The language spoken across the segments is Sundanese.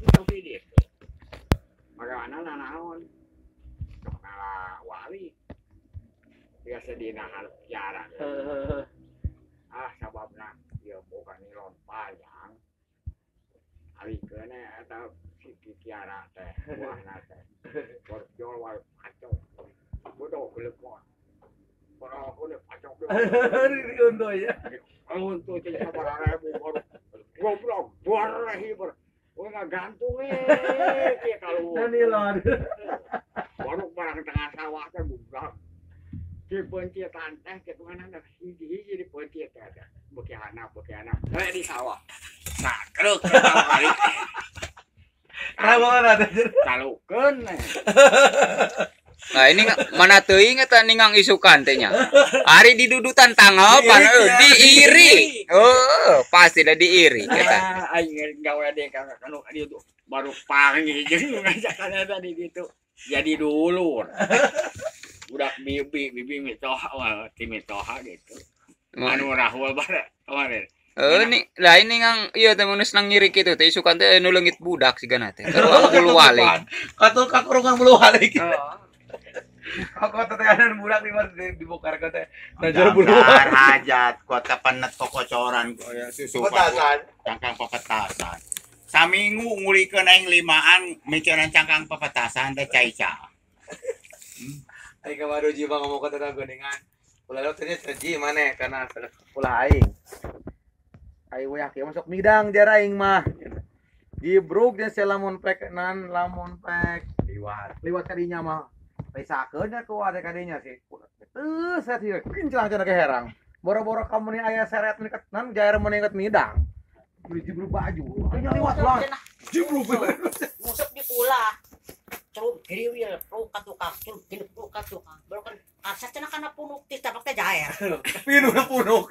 Itu ditu. Magawana nanaon? Sok ngala wali. Biasa dina Kiara. Ah sababna ieu boga nilon panjang. Alikeun eta si Kiara teh buahna teh. Borjol wae pacok. Bodoh gelepon. Bodoh geuleuh pacok. Diunduh ya. Untuh teh sabaraha ribu baru. Goblok buar hiber. Wah ngagantung kieu kaluhur. Nilon. Baru barang tengah sawah teh budak. Di pencitan teh kitu kan hiji-hiji di pencit teh. Beuki handap heuh di sawah. Sakruk kali. Rawon teh. Talukeun. Nah ini mana teuing eta ningang isukan teh nya. Ari didudutan tanggapan diiri. Oh, pasti da diiri eta. Aing gawe deui ka kanu dieu baru panggih jeung ngajakan eta di ditu. Jadi dulur. Budak bibi mitoha ti mitoha gitu. Anu rahul bare kemarin. Ni lah ini ngang ieu teh mun geus nang ngiri kitu teh isukan teh nu leungit budak sigana teh. Karuang bulu walik. Katuh kakurungan bulu walik. Aku teteanan budak di dibongkar ke teh. Nah, bulu hajat kota penet kokocoran susu cangkang pepetasan. Saminggu ngulikeun aing limaan mikiran cangkang pepetasan teh cai-cai. Aing kamari jiwa ngomong ka tentang goningan. Ulah lewat teh ji maneh karena ulah aing. Aing we kieu masuk midang jar aing mah. Jibruk jeung lamun pek nan lamun pek liwat kadinya mah. Pisakeun nya ku ade kadinya sih. Teu saya teh kinclang cenah ke herang. Boro-boro kamu nih aya seret meningkat nan jair meningkat midang. Beli jibruk baju. Kayaknya liwat lah. Jibruk. Ngusep di kula. Celup giriwil, peluk ka tukang, celup gini peluk ka tukang. Baru kan kaset cenah kana punuk tis tapak teh jair. Pinuna punuk.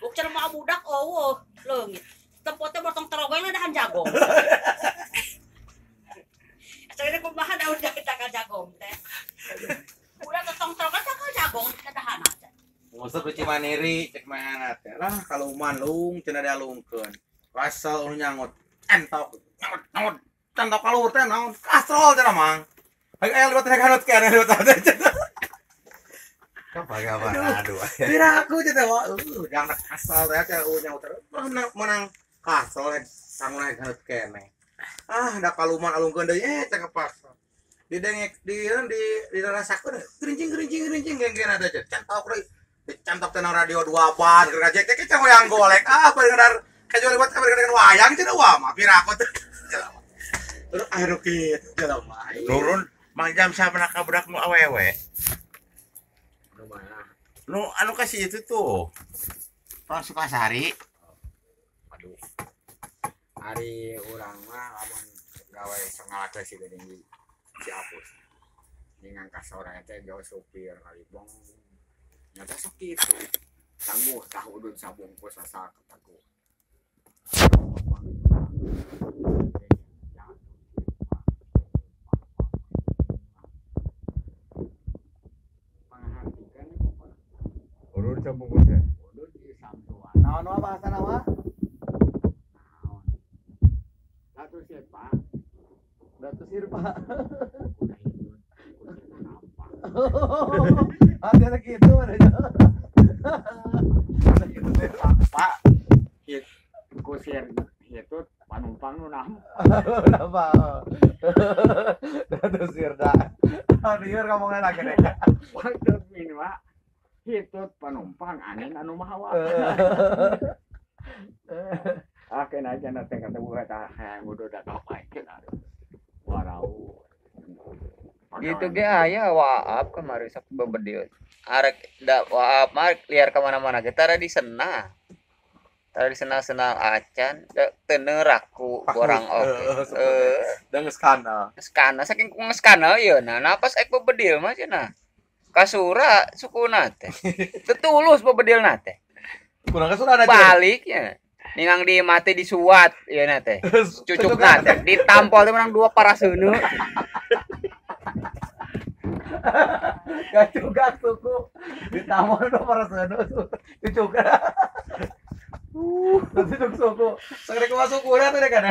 Buk cenah mah budak eueuh leungit. Tempotnya bortong terogeng dahan jagong. Soalnya kumaha daun cakal jagong teh. Udah tong terogeng cakal jagong kadahan aja. Ngusep di Cimaniri cek mana teh. Lah kaluman lung cenah dialungkeun. Kasel anu nyangut. Entok. Nyangut. Cantok kaluhur teh naon? Kastrol cenah mang. Hayu aya liwat teh kanut keneh liwat teh. Kapan-kapan aduh. Piraku cenah wah jangan kasel teh teh nyangut. Menang kasel sangun kanut keneh. Ah, da kaluman alungkeun deui teh kepaksa. Didengek di dirasakeun gerincing genggen teh cantok deui. Dicantok teh radio 2 bar keur ngajek teh can wayang golek. Ah, bener kecuali buat kabar wayang cenah wah mah piraku teh. Terus akhirnya kitu jelema. Turun mang jam sabaraha ka budak nu awewe? Nu mana? Nu anu kasih itu tuh. Orang Sukasari. Aduh. Ari urang mah lamun gawe sengalakeun si geuning di Ciapus. Ningang ka sore teh gawe supir ngalibong. Nyata sok kitu. Tangguh tah udud sabungkus asa kataku. Urut sabungkus teh. Udud di Samsuan. Naon wae bahasana mah? Naon. Datu Sirpa. Datu Sirpa. Ah, dia gitu ada. Pak, kusir itu panumpang nu naon? Kenapa? Datu Sirda. Lieur ngomongna lagi deh. Waktu min wa hitut panumpang angin anu mawa. Ah kena aja nanti ketemu kata hayang udah dapakeun aduh. Warau. Gitu ge aya waap kamari sok bebedil. Arek da waap mah liar ka mana-mana ge tara disena. Tara disena-sena acan da teu neurak ku borang oge. Da geus kana. Geus kana saking ku geus kana ieu nah napas ek bebedil mah cenah. Kasura sukuna teh. Teu tulus bebedilna teh. Kurang kasura ada baliknya. Ningang di mati disuat ieu na teh. Cucukna teh ditampol teh menang 2 paraseuneu. Gacugak suku ditampol 2 paraseuneu cucukna. Nanti dong suku. Sekarang masuk kurang tuh deh kan.